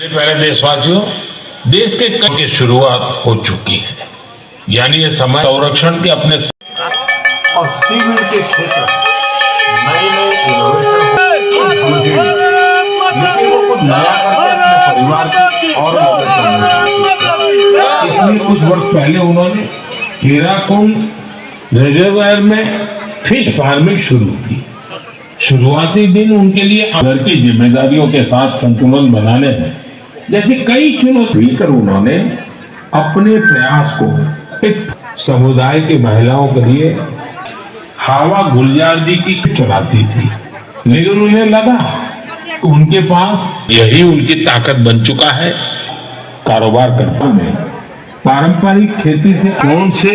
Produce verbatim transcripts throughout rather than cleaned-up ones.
प्यारे देशवासियों, देश के क-, की शुरुआत हो चुकी है, यानी ये समय संरक्षण के अपने और सीमेंट के क्षेत्र नए नए इनोवेशन को समझेंगे, लेकिन वो कुछ नया करके अपने परिवार की और मदद करना चाहते हैं। इसलिए कुछ वर्ष पहले उन्होंने हीराकुंड रिजर्वायर में फिश फार्मिंग शुरू की। शुरुआती दिन उनके लिए घर की जिम्मेदारियों के साथ संतुलन बनाने में जैसी कई चुनौती कर उन्होंने अपने प्रयास को एक समुदाय की महिलाओं के लिए हावा गुलजार जी की चलाती थी, लेकिन उन्हें लगा कि उनके पास यही उनकी ताकत बन चुका है। कारोबार करने में पारंपरिक खेती से कौन से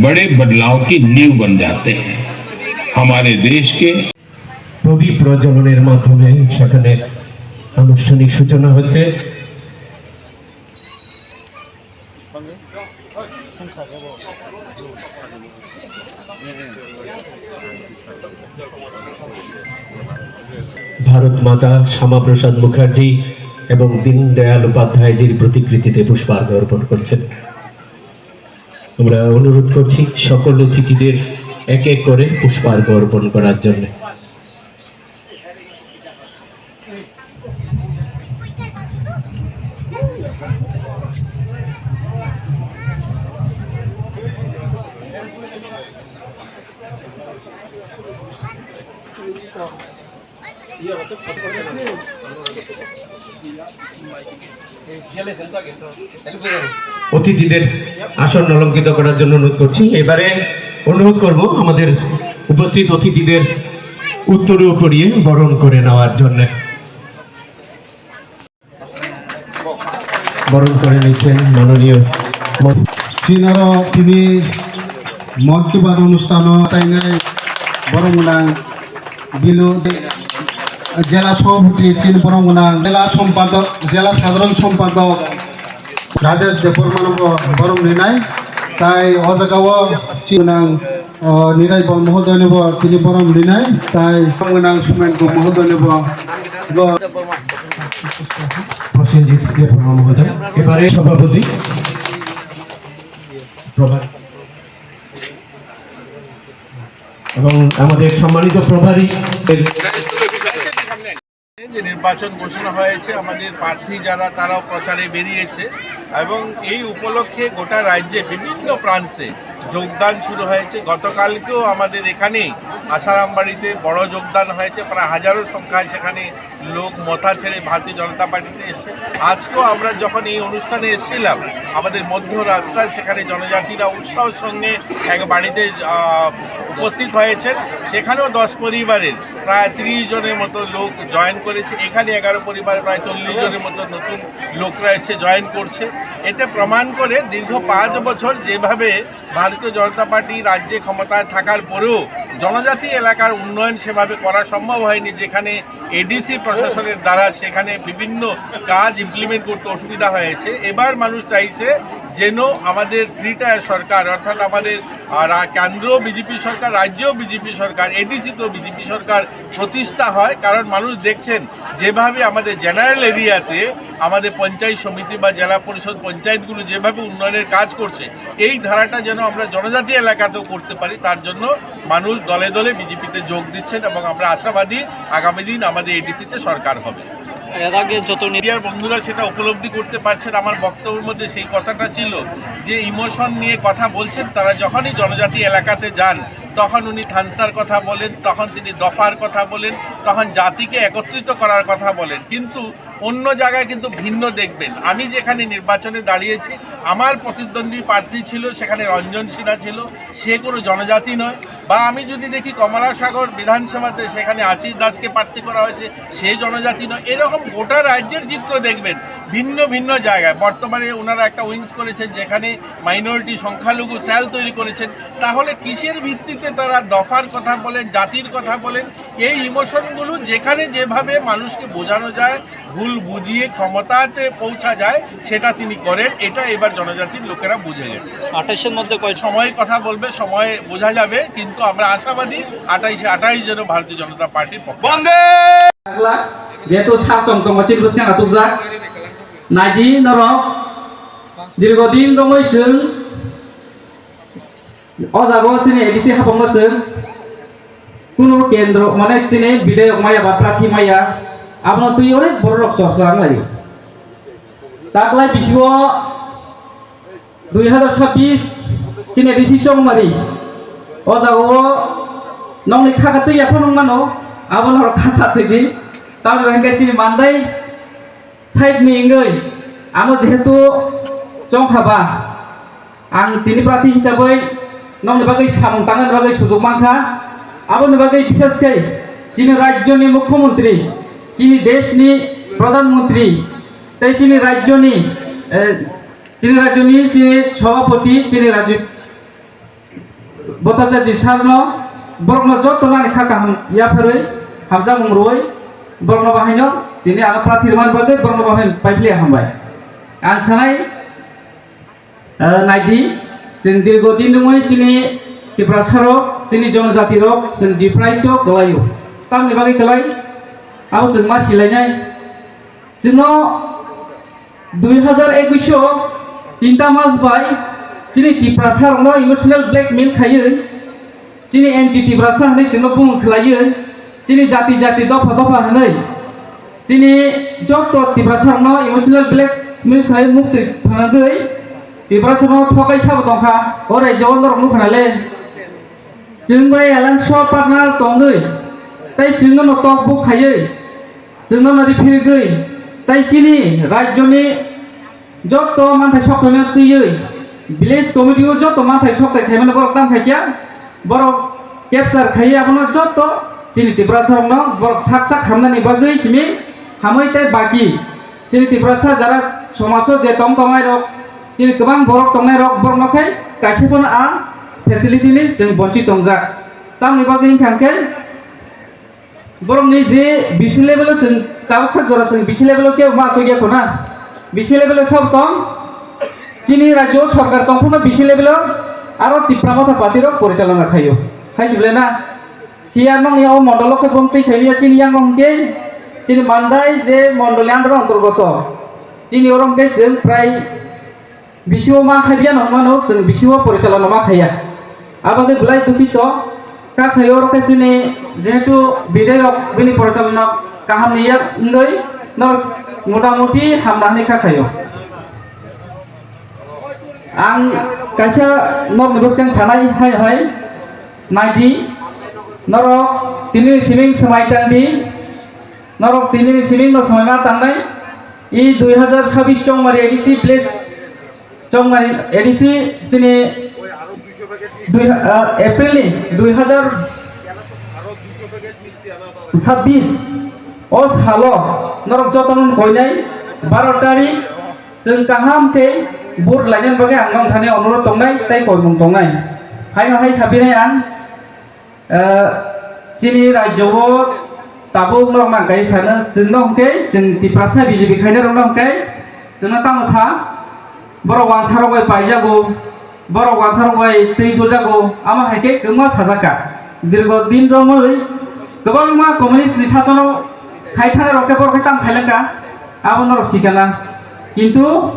बड़े बदलाव की नींव बन जाते हैं। हमारे देश के প্রদীপ প্রজ্বলনের মাধ্যমে সেখানে আনুষ্ঠানিক সূচনা হচ্ছে। ভারত মাতা, শ্যামাপ্রসাদ মুখার্জি এবং দীনদয়াল উপাধ্যায়জির প্রতিকৃতিতে পুষ্পার্ঘ অর্পণ করছেন। আমরা অনুরোধ করছি সকল অতিথিদের এক এক করে পুষ্পার্ঘ অর্পণ করার জন্য। অতিথিদের আসন অলঙ্কৃত করার জন্য অনুরোধ করছি। এবারে অনুরোধ করব আমাদের উপস্থিত অতিথিদের উত্তরীয় পরিয়ে বরণ করে নেওয়ার জন্য। বরণ করে নিচ্ছেন মাননীয় মন- Sinaro tini Mon Ki Baat অনুষ্ঠানো tainai borok gwnang Bilu jela sobhapati chini borok gwnang jela sompadok, jela sadharon sompadok Rajesh Debbarmano bo borom rinai, tai o jaga o chini gwnang, o, Nirai Bal mohodoy no bo tini borom rinai, tai borom gwnang Sumen Gop mohodoy no bo, bo Prosenjit দেববর্মা মহোদয়, এবারে সভাপতি প্রভাত এবং আমাদের সম্মানিত প্রভারী যে নির্বাচন ঘোষণা হয়েছে, আমাদের প্রার্থী যারা, তারাও প্রচারে বেরিয়েছে এবং এই উপলক্ষে গোটা রাজ্যে বিভিন্ন প্রান্তে যোগদান শুরু হয়েছে। গতকালকেও আমাদের এখানেই আশারামবাড়িতে বড় যোগদান হয়েছে, প্রায় হাজারো সংখ্যায় সেখানে লোক মথা ছেড়ে ভারতীয় জনতা পার্টিতে এসে। আজকেও আমরা যখন এই অনুষ্ঠানে এসেছিলাম, আমাদের মধ্য রাস্তায় সেখানে জনজাতিরা উৎসাহের সঙ্গে এক বাড়িতে, আহ, উপস্থিত হয়েছেন। সেখানেও দশ পরিবারের প্রায় তিরিশ জনের মতো লোক জয়েন করেছে। এখানে এগারো পরিবারে প্রায় চল্লিশ জনের মতো নতুন লোকরা এসে জয়েন করছে। এতে প্রমাণ করে দীর্ঘ পাঁচ বছর যেভাবে ভারতীয় জনতা পার্টি রাজ্যে ক্ষমতায় থাকার পরেও জনজাতি এলাকার উন্নয়ন সেভাবে করা সম্ভব হয়নি, যেখানে এডিসি প্রশাসনের দ্বারা সেখানে বিভিন্ন কাজ ইমপ্লিমেন্ট করতে অসুবিধা হয়েছে। এবার মানুষ চাইছে যেন আমাদের থ্রি টায়ার সরকার, অর্থাৎ আমাদের, আহ, রা-, কেন্দ্র বিজেপি সরকার, রাজ্য বিজেপি সরকার, এডিসি তো বিজেপি সরকার প্রতিষ্ঠা হয়। কারণ মানুষ দেখছেন যেভাবে আমাদের জেনারেল এরিয়াতে আমাদের পঞ্চায়েত সমিতি বা জেলা পরিষদ পঞ্চায়েতগুলো যেভাবে উন্নয়নের কাজ করছে, এই ধারাটা যেন আমরা জনজাতি এলাকাতেও করতে পারি, তার জন্য মানুষ দলে দলে বিজেপিতে যোগ দিচ্ছেন এবং আমরা আশাবাদী আগামী দিন আমাদের এডিসিতে সরকার হবে। এর আগে যত নি- মিডিয়ার বন্ধুরা সেটা উপলব্ধি করতে পারছেন। আমার বক্তব্যের মধ্যে সেই কথাটা ছিল যে ইমোশন নিয়ে কথা বলছেন তারা। যখনই জনজাতি এলাকাতে যান, তখন উনি থানসার কথা বলেন, তখন তিনি দফার কথা বলেন, তখন জাতিকে একত্রিত করার কথা বলেন। কিন্তু অন্য জায়গায় কিন্তু ভিন্ন দেখবেন। আমি যেখানে নির্বাচনে দাঁড়িয়েছি, আমার প্রতিদ্বন্দ্বী প্রার্থী ছিল, সেখানে রঞ্জন সিনহা ছিল, সে কোনো জনজাতি নয়। বা আমি যদি দেখি কমলাসাগর বিধানসভাতে, সেখানে আশিস দাসকে প্রার্থী করা হয়েছে, সে জনজাতি নয়। এরকম গোটা রাজ্যের চিত্র দেখবেন, ভিন্ন ভিন্ন জায়গায়। বর্তমানে ওনারা একটা উইংস করেছেন, যেখানে মাইনরিটি, সংখ্যালঘু সেল তৈরি করেছেন। তাহলে কিসের ভিত্তিতে তারা দফার কথা বলেন, জাতির কথা বলেন? এই ইমোশনগুলো যেখানে যেভাবে মানুষকে বোঝানো যায়, ভুল বুঝিয়ে ক্ষমতাতে পৌঁছা যায়, সেটা তিনি করেন। এটা এবার জনজাতির লোকেরা বুঝে গেছে। আঠাশের মধ্যে কয় সময় কথা বলবে, সময় বোঝা যাবে, কিন্তু আমরা আশাবাদী আঠাইশে আঠাইশ যেন ভারতীয় জনতা পার্টির পক্ষে। বন্দে। Jehetu sak chong tongo, chini bwskang achukjak. Naidi norok, dirgo din romwi chwng o jaga o chini A D C hapangma chwng kunu kendro, mane chini bidayok maya ba prathi maya, abono twi onek bororok chorcha wnglaio. Taklai bisingo dui hazar sabbish chini A D C Chongmari, o jaga o nokni khaka twi yaphano wngmano, abono norok kha ta thwidi. Tamoni hwnkhe chini Mandai side ni wngwi ano jehetu chongkha ba, ang tini prathi hisabwi nokni bagwi samung tangnani bagwi sujuk mankha. Aboni bagwi bishesh khe chini rajyoni mukhyamantri, chini deshni pradhan mantri, tei chini rajyoni, eh, chini rajyoni chini sabhapati, chini rajyo Bhattacharya sir no, borokno jotono ani kha kaham yapharwi, hamjakmung rwui, borokno bahaino tini ano prathi rwmani bagwi borokno bahai paipli hambai. Ang sanai, eh, naidi, chwng dirgo din wngwi chini Tiprasa rok, chini jonojati rok, chwng deprive to kwlaio. Tamni bagwi kwlai, abo chwng ma silainai. Chwngno dui hazar ekwis o tinta mas bai chini Tiprasa rokno emotional blackmail khaiwi, chini anti Tiprasa hwnwi chwngno bumung khlaiwi, chini jati jati dopha dopha hwnwi, chini joto Tiprasa rokno emotional blackmail khlaiwi muktwi phanagwi Tiprasa rokno thokai sabo tongkha, o raijao norok nukha nale. Chwng bai alliance o partner tongwi, tei chwngno tok buk khaiwi, chwngno nari phirigwi, tei chini rajyoni joto manthai sokthai no twiwi, village committee o joto manthai sokthai khaimani borok tang khaikya, borok capture khaiwi abono joto chini Tiprasa rokno borok sak sak hamnani bagwi simi hamwi tei baki. Chini Tiprasa jara somajo je tong tongnai rok, chini kwbang borok tongnai rok, borok no khai kaisa phano ang facility ni chwng bonchi tongjak. Tamni bagwi wngkha hwnkhe borok ni je B C level o chwng tabuk sak jora chwng B C level o kebo ma achuk ya khuna. B C level o sab tong chini rajyo o sorkar tong phano B C level o aro Tipra Motha Party rok porichalona khaio. Hai se belai na? Siya nokni o mondolo khe bong twi saimanya chini yang hwnkhe chini Mandai je mondoli under o antorgoto. Chini oro hwnkhe chwng prai bisingo ma khaiya no hwnmano chwng bisingo porichalona ma khaiya. Aboni belai dukhito ka khaio oro khe chini jehetu bidayok bini porichalona kaham ni yak wngwi no motamuti hamna hwnwi ka khaio. Ang kaisa norokni bwskang sanai hai hai, naidi, norok tini ni siming swmai tangdi, norok tini ni siming no swmai ma tangnai, i dui hazar sabis Chongmari A D C place, Chongmari A D C chini dui, ah, April ni dui hazar sabis o salo norok jotono koinai baro tarik. Chwng kaham khe vote lainani bagwi ang nong thani onurodh tongnai tei koimung tongnai. Haino hai sabinai ang, eh, chini rajyo o tabuk nok nang kai sana chwng no hwnkhe chwng Tiprasa B J P khaina rok no hwnkhe chwngno tamo sa borok wansarok bai paijago. Borok wansarok bai twi bujago, amo hai khe kwbangma sajak kha. Dirgo din romwi kwbangma communist ni sasono khai thani rok khe borok khe tamo khai langkha, abo norok sikana. Kintu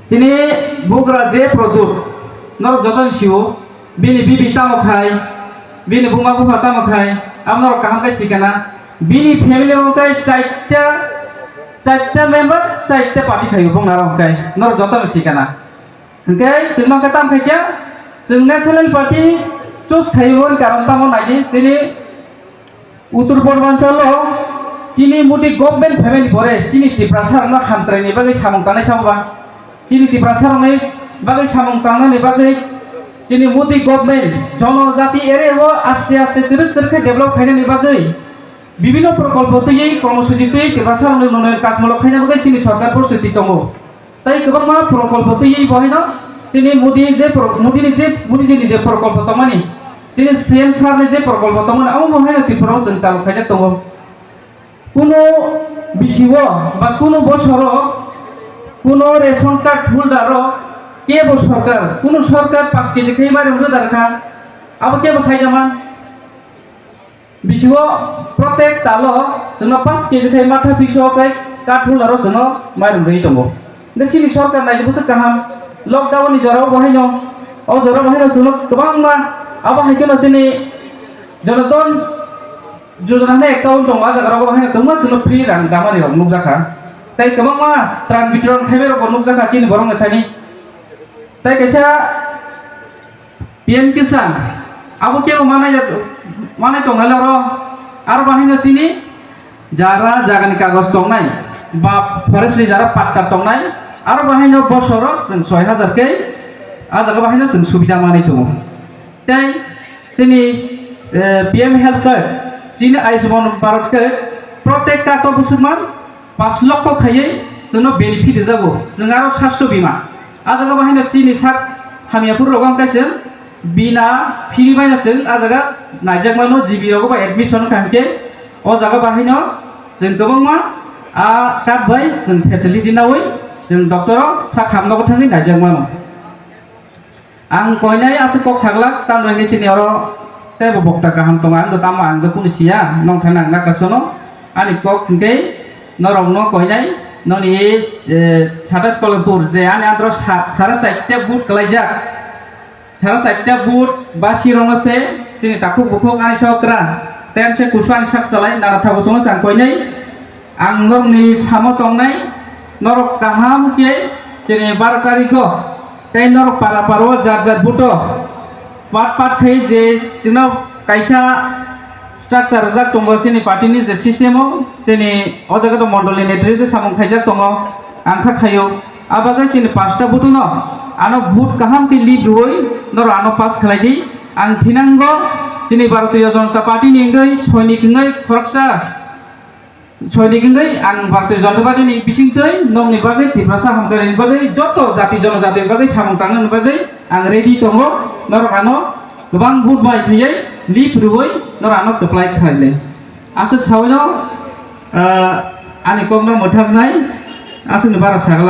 chini bugra je product norok joto ni sio, bini bibi tamo khai, bini buma bupha tamo khai, abo norok kaham khe sikana. Bini family o khe chaita, chaita member, chaita party khaio bong naro khe norok joto ni sikana. Hwnkhe chwng no khe tamo khaikya, chwng National Party choose khaimani karon tamo naidi, chini Uttor Purbanchalo chini Modi government phaimani pore chini Tiprasa rokno hamkraini bagwi samung tangnai samoba, chini Tiprasa rokni bagwi samung tangnani bagwi chini Modi government jonojati area o aste aste twrwk twrwk khe develop khainani bagwi bibinno prokolpo twiwi, kormosuchi twiwi Tiprasa rokni unnayoni kajmolo khaina bagwi chini sorkar prostuti tongo. Tai kwbangma prokolpo twiwi bo haino chini Modi je pro-, Modi ni je, Modi ji ni je prokolpo tongmani, chini C M sir ni je prokolpo tongmani, amo bo haino Tripura o chwng chalu khaijak tongo. Kuno bisio ba kuno bosoro kuno ration card holder rok kebo sorkar, kuno sorkar paanch K G khe mairum rwda rwkha, abo kebo saida man? Bisingo protek talo chwngno paanch K G khai matha piso khai kathularo chwngno mairum rwi tongo. Hwnkhe chini sorkar naidi bwswk kaham, lockdown ni jorao bo haino, o jorao bo haino chwngno kwbangma, abo hai kheno chini Jana Dhan Jojana hwnwi account tongo, a jaga rogo bo haino kwbangma chwngno free rang damani rok nukjakha. Tei kwbangma tran bitron khaimai rok bo nukjakha chini borok ni thani. Tei kaisa P M Kisan, abo kebo manai, manai tongnai loro, aro bahaino chini jara jagani kagoj tongnai, ba forest ni jara patta tongnai, aro bahaino bosoro chwng soi hajar khe, a jaga bahaino chwng subida manai tongo. Tei chini, eh, P M Health Card, chini Ayushman Bharat Card, protek ta to bwswkman, Pash lokho khaiwi chwngno benefit rwjago. Chwng aro sastho bima. A jaga bo haino chini sak hamya phuru rogo wngkha chwng bina free baino chwng a jaga naijak mano, G B rogo bo admission wngkha hwnkhe o jaga bo haino chwng kwbangma a card bai chwng facility nawi chwng doctor o sak hamno bo thangwi naijak mano. Ang koinai aswk kok saglak, tamni hwnwi chini oro teibo bokta kaham tongo, ang do tamo ang do kunu siya, nong thani ang nakasono. Ani kok hwnkhe norokno koinai noni, eh, Sata Skolempur je ani andro sa-, sara chaita boot kwlaijak. Sara chaita boot ba sirokno se chini takhuk bukhuk ani sokra, tense kusu ani sak salai, nana thago chwngno chang koinai. Ang norokni samo tongnai, norok kaham khe chini baro tarikho tei norok para paro jar jar buto pat pat khai je chwngno kaisa structure rwjak tongo chini party ni je system o, chini o jaga to mondol ni netrito samung khaijak tongo, ang kha khaio. A bagwi chini pasta buto no ano vote kaham khe lead rwui norok ano pass khlai di. Ang thinango chini Bharatiya Janata Party ni wngwi soinik wngwi khoroksa Soinik wngwi ang Bharatiya Janata Party ni bisingtwi nokni bagwi, Tiprasa Hamkrai ni bagwi, joto jati jonojati ni bagwi samung tangnani bagwi ang ready tongo. Norok ano kwbang vote bai khaiwi lip rwui norok ano kwplai khlainai. Aswk saui no, ah, ani kokno mwthaknai, aswkni bara sagala.